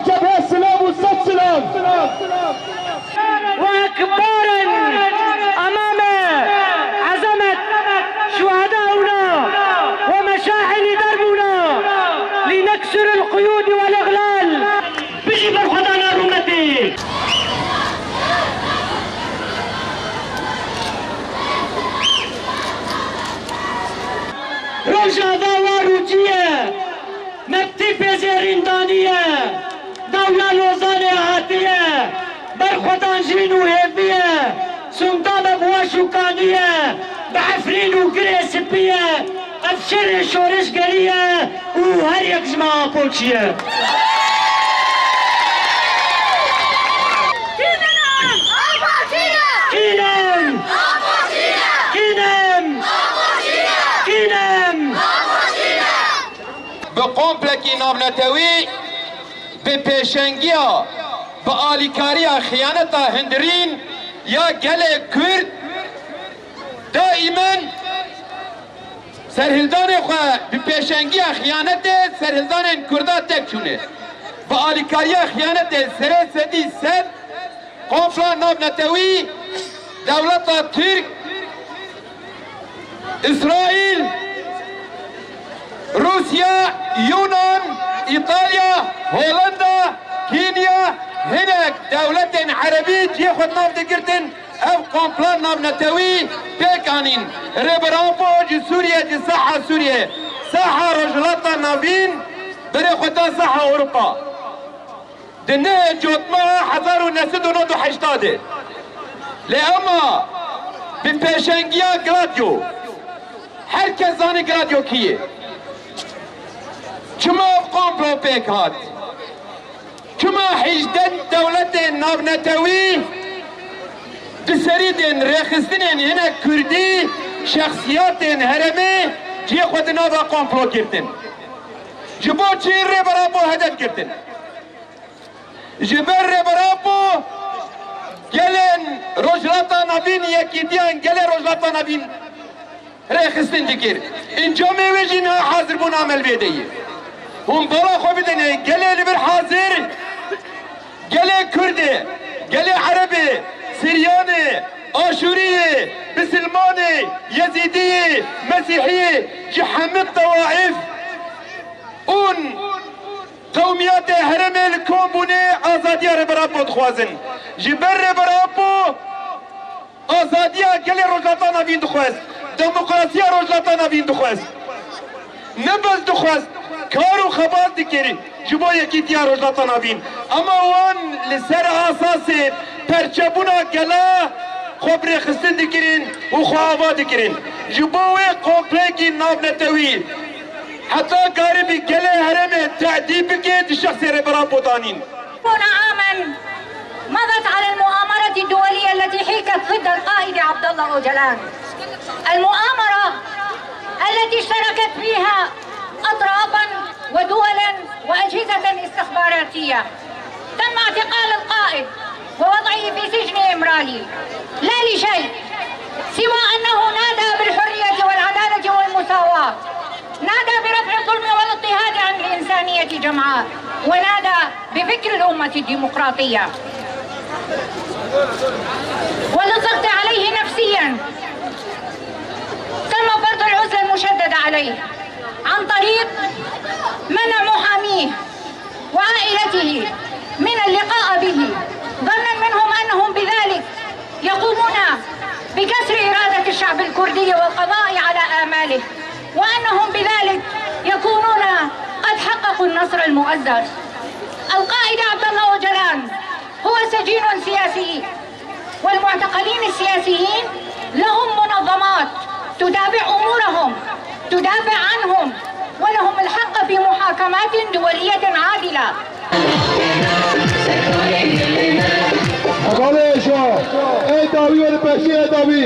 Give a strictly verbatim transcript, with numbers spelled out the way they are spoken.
Cebhe silav û sed silav. وأكبارا أمام عظمة شهداؤنا ومشاعل دربنا لنكسر القيود والأغلال. Bijî berxwedana rûmetê. Rojava war û cî ye. Mektîpê zêrîndanî ye, dewla Lozanê hatiye, berxwedan jîn û hêvî ye, sûnda me bi weş û kanî ye, bi efrîn û girê spî ye, ev şerê şorişgerî ye û her yek ji me Apoçî ye. Kîn in? Kîn in? Kîn in? Bi komplekî navnetewî, bi pêşengiya, bi alîkariya xiyaneta hundirîn ya gelê Kurd, daîmen serhildanê xwe bi pêşengiya xiyanetê serhildanên Kurda tek çûne. Bi alîkariya xiyanetê serê sedî sed kompla navnetewî, dewleta Tirk, Îsraîl, Rûsya, Yunan, Îtalya, Holanda, Kenya, hinek dewletên erebî cihê xwe di nav de girtin, ev kompla navnetewî pêk anîn. Rêber Apo ji Sûriye, ji saha Sûriye, saha Rojhilata Navîn, berê xwe da saha Ewropa. Di nehê Cotmeha hezar û neh sed û nod û heştadê. Lê ema bi pêşengiya Gladio, her kes zane Gladio kî ye. Çima ev komplo pêk hat? Çima hejdeh dewletên navnetewî di serî tên rêxistinên hinek kurdî, şexsiyatên herêmê cihê xwe di nava komplo girtin? Ji bo çi Rêber Apo hedef girtin? Ji ber Rêber Apo gelên Rojhilata Navîn, yekîtiyan gelê Rojhilata Navîn rêxistin dikir. Encamê wê jî niha hazirbûna me li vê de ye. Hûn bala xwe bidinê, gelê li vir hazir, gelê Kurdê, gelê Erebê, Siryanê, Aşûriyê, Bisilmanê, Yezîdiyê, Mesîhiyê, ji hemî tewaîf ûn qewmiyetê herêmê li kom bûne azadiya Rêber Apo dixwazin. Ji ber Rêber Apo azadiya gelê Rojhilata Navîn dixwest, demokrasiya Rojhilata Navîn dixwest. Ne bes dixwest, kar û xebat dikir ji bo yekîtiya Rojhilata Navîn. Ama wan li ser asasê perçebûna gela xwe bi rêxistin dikirin û xwe ava dikirin. Ji bo wê komplekî navnetewî heta karibî gelê herêmê tehdît bike, di şexsê Rêber Apo danîn. عشرون عامًا مضت على المؤامرة الدولية التي حيكت ضد القائد عبد الله أوجلان. المؤامرة التي اشتركت فيها أطرافًا ودولًا وأجهزة استخباراتية. تم اعتقال القائد ووضعه في سجن إمرالي، لا لشيء سوى أنه نادى بالحرية والعدالة والمساواة، نادى برفع الظلم والاضطهاد عن الإنسانية جمعاء، ونادى بفكر الأمة الديمقراطية. وللضغط عليه نفسيًا تم فرض العزلة المشددة عليه عن طريق منع محاميه وعائلته من اللقاء به، ظنا منهم أنهم بذلك يقومون بكسر إرادة الشعب الكردي والقضاء على آماله، وأنهم بذلك يكونون قد حققوا النصر المؤزر. القائد عبد الله أوجلان هو سجين سياسي، والمعتقلين السياسيين لهم منظمات تتابع أمورهم، تدافع عنهم، ولهم الحق في محاكمات دولية عادلة. Hevalê Êşo, ê dawî were peşî ê dawî.